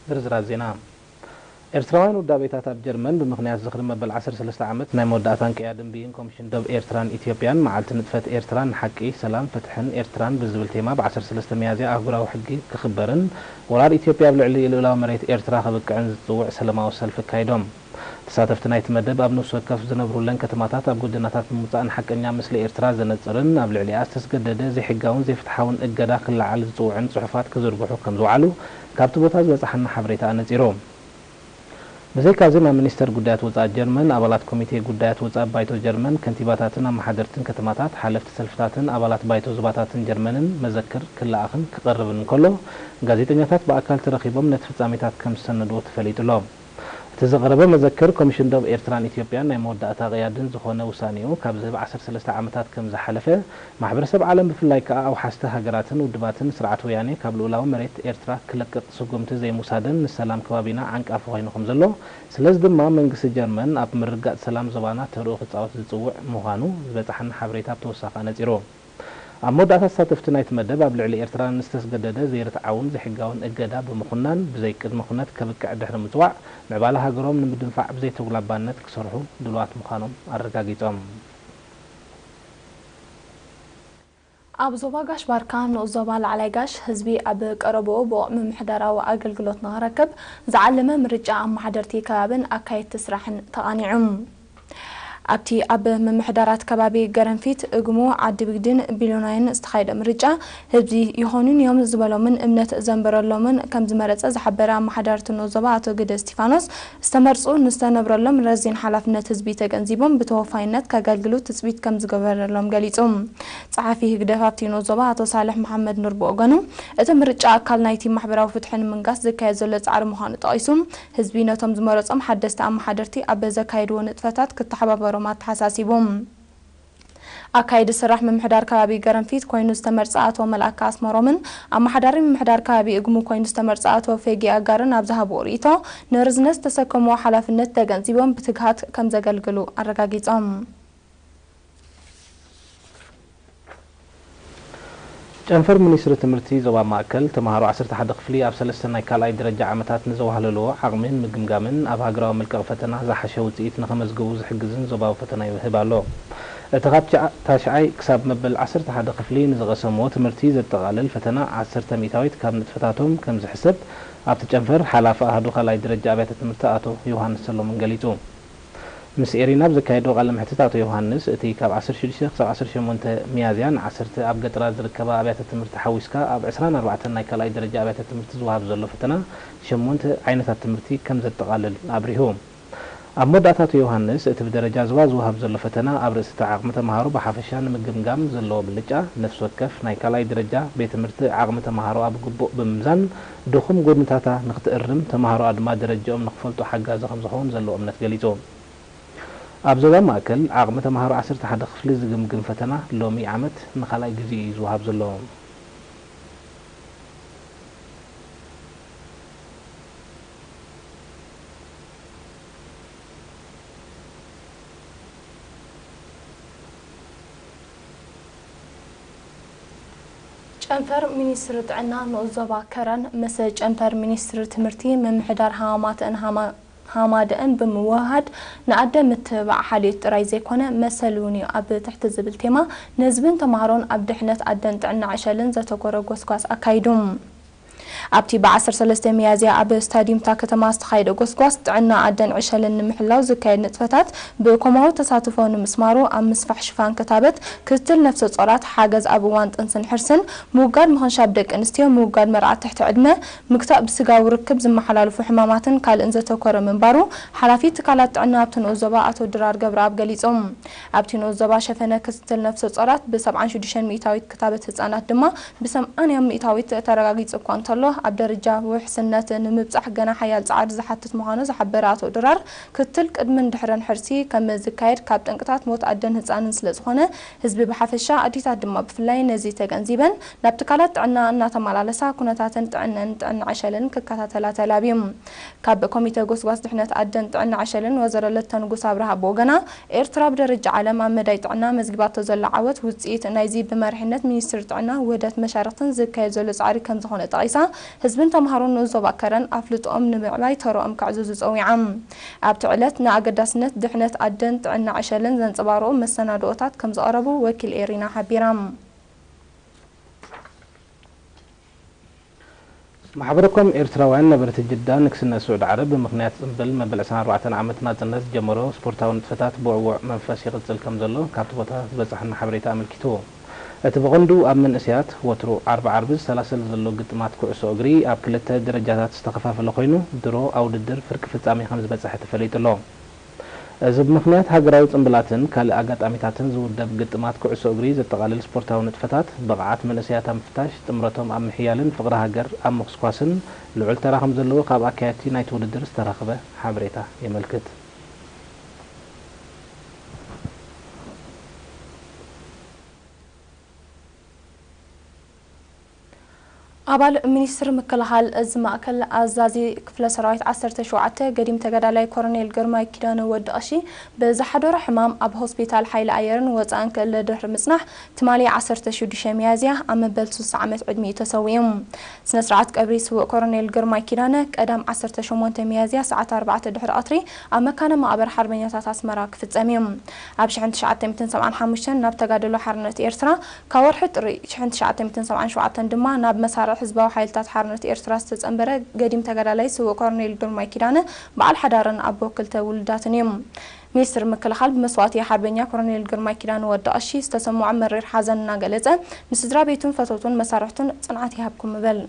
ዝርዝራት ዜና። ኤርትራውያን ውዳቤታት ኣብ ጀርመን ብምኽንያት ዝኽሪ መበል ዓሰርተ ሰለስተ ዓመት ናይ መወዳእታን ቅያድን ብይን ኮሚሽን ዶብ ኤርትራን ኢትዮጵያን፣ መዓልቲ ንጥፈት ኤርትራ ንሓቂ፣ ሰላም፣ ፍትሕን ኤርትራን ብዝብል ቴማ ብ ዓሰርተ ሰለስተ ሚያዝያ ኣህጉራዊ ሕጊ ክኽበርን ወራር ኢትዮጵያ ኣብ ልዕሊ ልኡላዊ መሬት ኤርትራ ከብቅዕን ዝጽውዕ ሰለማዊ ሰልፊ ኣካይዶም። ተሳተፍቲ ናይቲ መደብ ኣብ ነፍሲ ወከፍ ዝነብሩለን ከተማታት ኣብ ጎደናታት ብምውጻእ ንሓቀኛ ምስሊ ኤርትራ ዘነጽርን ኣብ ልዕሊኣ ዝተስገደደ ዘይሕጋውን ዘይፍትሓውን እገዳ ክለዓል ዝጽውዕን ጽሑፋት ክዝርግሑ ከም ዝወዓሉ ካብቲ ቦታ ዝበጽሓና ሓበሬታ ኣነጺሩ። ብዘይካዚ፣ ናብ ሚኒስተር ጉዳያት ወጻኢ ጀርመን፣ ኣባላት ኮሚቴ ጉዳያት ወጻኢ ባይቶ ጀርመን፣ ከንቲባታትን ኣመሓደርትን ከተማታት፣ ሓለፍቲ ሰልፍታትን ኣባላት ባይቶ ዞባታትን ጀርመንን መዘክር ክለኣኽን ክቐርብን እንከሎ፣ ጋዜጠኛታት ብኣካል ተረኺቦም ነቲ ፍጻሜታት ከም ዝሰነድዎ ተፈሊጡ ኣሎ። እቲ ዝቐረበ መዘክር፣ ኮሚሽን ዶብ ኤርትራን ኢትዮጵያን ናይ መወዳእታ ቅያድን ዝኾነ ውሳኔኡ ካብ ዝህብ ዓሰርተ ሰለስተ ዓመታት ከም ዝሓለፈ፣ ማሕበረሰብ ዓለም ብፍላይ ከኣ ኣውሓስቲ ሃገራትን ውድባትን ስርዓት ወያኔ ካብ ልኡላዊ መሬት ኤርትራ ክለቅቕ ስጉምቲ ዘይምውሳደን ንሰላም ከባቢና ዓንቃፊ ኮይኑ ከም ዘሎ፣ ስለዚ ድማ መንግስቲ ጀርመን ኣብ ምርግጋጽ ሰላም ዞባና ተርኡ ክጻወት ዝጽውዕ ምዃኑ ዝበጽሓና ሓበሬታ ብተወሳኺ ኣነጺሩ። ኣብ መወዳእታ ተሳተፍቲ ናይቲ መደብ ኣብ ልዕሊ ኤርትራ ንዝተስገደደ ዘይርትዓውን ዘይሕጋውን እገዳ ብምኹናን ብዘይ ቅድመ ኩነት ከብቅዕ ድሕሪ ምጽዋዕ ምዕባለ ሃገሮም ንምድንፋዕ ብዘይተጉላባነት ክሰርሑ ድሉዋት ምዃኖም ኣረጋጊጾም። ኣብ ዞባ ጋሽ ባርካ ንኡስ ዞባ ላዕላይ ጋሽ ህዝቢ ኣብ ቀረብኡ ብቑዕ ምምሕዳራዊ ኣገልግሎት ንኽረክብ ዝዓለመ ምርጫ ኣመሓደርቲ ከባብን ኣካየድቲ ስራሕን ተቓኒዑ። ኣብቲ ኣብ ምምሕዳራት ከባቢ ገረንፊት፣ እግሙ፣ ዓዲ ብግድን ቢሎናይን ዝተኻየደ ምርጫ ህዝቢ ይኾኑን እዮም ዝበሎምን እምነት ዘንበረሎምን ከም ዝመረጸ ዝሓበረ ኣመሓዳርቲ ንኡስ ዞባ ኣቶ ግደ እስቲፋኖስ፣ ዝተመርጹ ንዝተነብረሎም ረዚን ሓላፍነት ህዝቢ ተገንዚቦም ብተወፋይነት ከገልግሉ ትጽቢት ከም ዝገበረሎም ገሊጹ። ጸሓፊ ህግደፍ ኣብቲ ንኡስ ዞባ ኣቶ ሳልሕ መሓመድ ኑር ብወገኑ፣ እቲ ምርጫ ኣካል ናይቲ ማሕበራዊ ፍትሒ ንምንጋስ ዝካየድ ዘሎ ጻዕሪ ምዃኑ ጠቒሱ፣ ህዝቢ ነቶም ዝመረጾም ሓደስቲ ኣመሓደርቲ ኣብ ዘካየድዎ ንጥፈታት ክተሓባበሮም ኣተሓሳሲቡ። ኣካየዲ ስራሕ ምምሕዳር ከባቢ ገረንፊት ኮይኑ ዝተመርጸ ኣቶ መልኣከ ኣስመሮምን ኣመሓዳሪ ምምሕዳር ከባቢ እግሙ ኮይኑ ዝተመርጸ ኣቶ ፌጊ ኣጋርን ኣብ ዝሃብዎ ርእይቶ፣ ንርዝነት ዝተሰከምዎ ሓላፍነት ተገንዚቦም ብትግሃት ከም ዘገልግሉ ኣረጋጊጾም። ጨንፈር ሚኒስትሪ ትምህርቲ ዞባ ማእከል፣ ተምሃሮ ዓሰርተ ሓደ ክፍሊ ኣብ ሰለስተ ናይ ካልኣይ ደረጃ ዓመታት ንዘዋህለልዎ ዓቕሚ ንምግምጋምን ኣብ ሃገራዊ መልቀቒ ፈተና ዝሓሸ ውጽኢት ንኸመዝግቡ ዝሕግዝን ዞባዊ ፈተና ይውህብ ኣሎ። እቲ ካብ ትሽዓ-፣ ታሽዓይ ክሳብ መበል ዓሰርተ ሓደ ክፍሊ ንዝቐሰምዎ ትምህርቲ ዘጠቓልል ፈተና ዓሰርተ ሚእታዊት ካብ ንጥፈታቶም ከም ዝሕሰብ ኣብቲ ጨንፈር ሓላፊ ኣሃዱ ካልኣይ ደረጃ ኣብያተ ትምህርቲ ኣቶ ዮሃንስ ሰሎሞን ገሊጹ። ምስ ኤሪና ኣብ ዘካየዶ ቃለ መሕትት ኣቶ ዮሃንስ፣ እቲ ካብ ዓሰርተ ሽዱሽተ ክሳብ ዓሰርተ ሸሞንተ ሚያዝያ ንዓሰርተ ኣብ ገጠራት ዝርከባ ኣብያተ ትምህርቲ ሓዊስካ ኣብ ዕስራን ኣርባዕተን ናይ ካልኣይ ደረጃ ኣብያተ ትምህርቲ ዝወሃብ ዘሎ ፈተና ሸሞንተ ዓይነታት ትምህርቲ ከም ዘጠቓልል ኣብሪሁ። ኣብ መወዳእታ ኣቶ ዮሃንስ፣ እቲ ብደረጃ ዞባ ዝወሃብ ዘሎ ፈተና ኣብ ርእሲ እቲ ዓቕሚ ተምሃሮ ብሓፈሻ ንምግምጋም ዘለዎ ብልጫ፣ ነፍሲ ወከፍ ናይ ካልኣይ ደረጃ ቤት ትምህርቲ ዓቕሚ ተምሃሮኣ ብግቡእ ብምምዛን፣ ድኹም ጎድንታታ ንኽትእርም፣ ተምሃሮኣ ድማ ደረጃኦም ንኽፈልጡ ሓጋዚ ከም ዝኸውን ዘለዎ እምነት ገሊጹ። ኣብ ዞባ ማእከል ዓቕሚ ተምሃሮ ዓሰርተ ሓደ ክፍሊ ዝግምግም ፈተና ሎሚ ዓመት ንኻልኣይ ግዜ እዩ ዝወሃብ ዘሎ። ጨንፈር ሚኒስትሪ ጥዕና ንኡስ ዞባ ከረን ምስ ጨንፈር ሚኒስትሪ ትምህርቲ፣ ምምሕዳር ሃማማተን ሃማ-፣ ሃማደአን ብምውህሃድ ንኣደ ምትብባዕ ሓልዮት ጥራይ ዘይኮነ መሰል እውን እዩ ኣብ ትሕቲ ዝብል ቴማ ንህዝብን ተምሃሮን ኣብ ድሕነት ኣደን ጥዕና ዕሸልን ዘተኮረ ጎስጓስ ኣካይዱ። ኣብቲ ብ ዓሰርተ ሰለስተ ሚያዝያ ኣብ ስታዲየም እታ ከተማ ዝተኻየደ ጎስጓስ ጥዕና ኣደን ዕሸልን ንምሕላው ዝካየድ ንጥፈታት ብኮማዊ ተሳትፎ ንምስማሩ ኣብ ምስፋሕ ሽፋን ክታበት፣ ክትትል ነፍሰ ጾራት፣ ሓገዝ ኣብ እዋን ጥንስን ሕርስን፣ ምውጋድ ምኽንሻብ ደቂ ኣንስትዮ፣ ምውጋድ መርዓ ትሕቲ ዕድመ፣ ምግታእ ብስጋዊ ርክብ ዝመሓላለፉ ሕማማትን ካልእን ዘተኮረ ምንባሩ ሓላፊ ትካላት ጥዕና ኣብቲ ንኡስ ዞባ ኣቶ ድራር ገብረኣብ ገሊጾም። ኣብቲ ንኡስ ዞባ ሸፈነ ክትትል ነፍሰ ጾራት ብ ሰብዓን ሽዱሽተን ሚእታዊት ክታበት ህጻናት ድማ ብ ሰማንያ ሚእታዊት ተረጋጊጹ እኳ እንተሎ፣ ኣብ ደረጃ ውሕስነት ንምብጻሕ ገና ሓያል ጻዕሪ ዝሓትት ምዃኑ ዝሓበረ ኣቶ ድራር፣ ክትትል ቅድምን ድሕርን ሕርሲ ከም ዝካየድ ካብ ጠንቅታት ሞት ኣደን ህጻንን ስለ ዝኾነ፣ ህዝቢ ብሓፈሻ ኣዴታት ድማ ብፍላይ ነዚ ተገንዚበን ናብ ትካላት ጥዕና እናተመላለሳ ኩነታተን ጥዕነን ጥዕና ዕሸልን ክከታተላ ተላብዩ። ካብ ኮሚተ ጎስጓስ ድሕነት ኣደን ጥዕና ዕሸልን ወይዘሮ ለተ ንጉስ ኣብርሃ ብወገና፣ ኤርትራ ብደረጃ ዓለም ኣብ መዳይ ጥዕና መዝጊባቶ ዘላ ዓወት ውጽኢት ናይዚ ብመሪሕነት ሚኒስትሪ ጥዕና ውህደት መሻርኽትን ዝካየድ ዘሎ ጻዕሪ ከም ዝኾነ ጠቒሳ፣ ህዝብን ተምሃሮን ንኡስ ዞባ ከረን ኣፍልጦኦም ንምዕባይ ተርኦም ከዕዝዙ ጸዊዖም። ኣብቲ ዕለት ንኣገዳስነት ድሕነት ኣደን ጥዕና ዕሸልን ዘንጸባርቑ መሰናድኦታት ከም ዝቐረቡ ወኪል ኤሪና ሓቢራ። ማሕበረኮም ኤርትራውያን ነበርቲ ጅዳ ንግስነት ስዑድ ዓረብ ብምኽንያት ጽምብል መበል ዕስራን ኣርባዕተን ዓመት ናጽነት ዝጀመሮ ስፖርታዊ ንጥፈታት ብዕዉዕ መንፈስ ይቕጽል ከም ዘሎ ካብቲ ቦታ ዝበጻሕና ሓበሬታ ኣመልኪቱ። እቲ ብቐንዱ ኣብ መንእሰያት ወትሩ ዓርቢ ዓርቢ ዝሰላሰል ዘሎ ግጥማት ኩዕሶ እግሪ ኣብ ክልተ ደረጃታት ዝተኸፋፈለ ኮይኑ ድሮ ኣብ ውድድር ፍርቂ ፍጻሜ ከም ዝበጽሐ ተፈሊጡ ኣሎ። እዚ ብምኽንያት ሃገራዊ ጽምብላትን ካልእ ኣጋጣሚታትን ዝውደብ ግጥማት ኩዕሶ እግሪ ዘጠቓልል ስፖርታዊ ንጥፈታት ብቕዓት መንእሰያት ኣብ ምፍታሽ፣ ጥምረቶም ኣብ ምሕያልን ፍቕሪ ሃገር ኣብ ምኹስኳስን ልዑል ተራ ከም ዘለዎ ካብ ኣካየድቲ ናይቲ ውድድር ዝተረኽበ ሓበሬታ የመልክት። ኣባል ሚኒስትሪ ምክልኻል እዚ ማእከል ኣዛዚ ክፍለ ሰራዊት ዓሰርተ ሸውዓተ ገዲም ተጋዳላይ ኮረኔል ግርማይ ኪዳነ ወዲ ቀሺ ብዝሓደሮ ሕማም ኣብ ሆስፒታል ሓይሊ ኣየርን ወፃእን ክእለ ድሕሪ ምፅናሕ ትማሊ ዓሰርተ ሽዱሽተ ሚያዝያ ኣብ መበል ስሳ ዓመት ዕድሚኡ ተሰዊኡ። ስነ ስርዓት ቀብሪ ስውእ ኮረኔል ግርማይ ኪዳነ ቀዳም ዓሰርተ ሸሞንተ ሚያዝያ ሰዓት ኣርባዕተ ድሕሪ ቀትሪ ኣብ መካነ መቓብር ሓርበኛታት ኣስመራ ክፍፀም እዩ። ኣብ ሽሕን ትሽዓተ ሚእትን ሰብዓን ሓሙሽተን ናብ ተጋድሎ ሓርነት ኤርትራ ካብ ወርሒ ጥሪ ሽሕን ትሽዓተ ሚእትን ሰብዓን ሸውዓተን ድማ ናብ መሳርዕ ህዝባዊ ሓይልታት ሓርነት ኤርትራ ዝተጸንበረ ገዲም ተጋዳላይ ስውእ ኮረኔል ግርማይ ኪዳነ በዓል ሓዳርን ኣቦ ክልተ ውሉዳትን እዩ። ሚኒስትር ምክልኻል ብመስዋእቲ ሓርበኛ ኮረኔል ግርማይ ኪዳነ ወዲ ቀሺ ዝተሰምዖ መሪር ሓዘን እናገለጸ ንስድራ ቤቱን ፈተውቱን መሳርሕቱን ጽንዓት ይሃብኩም እብል።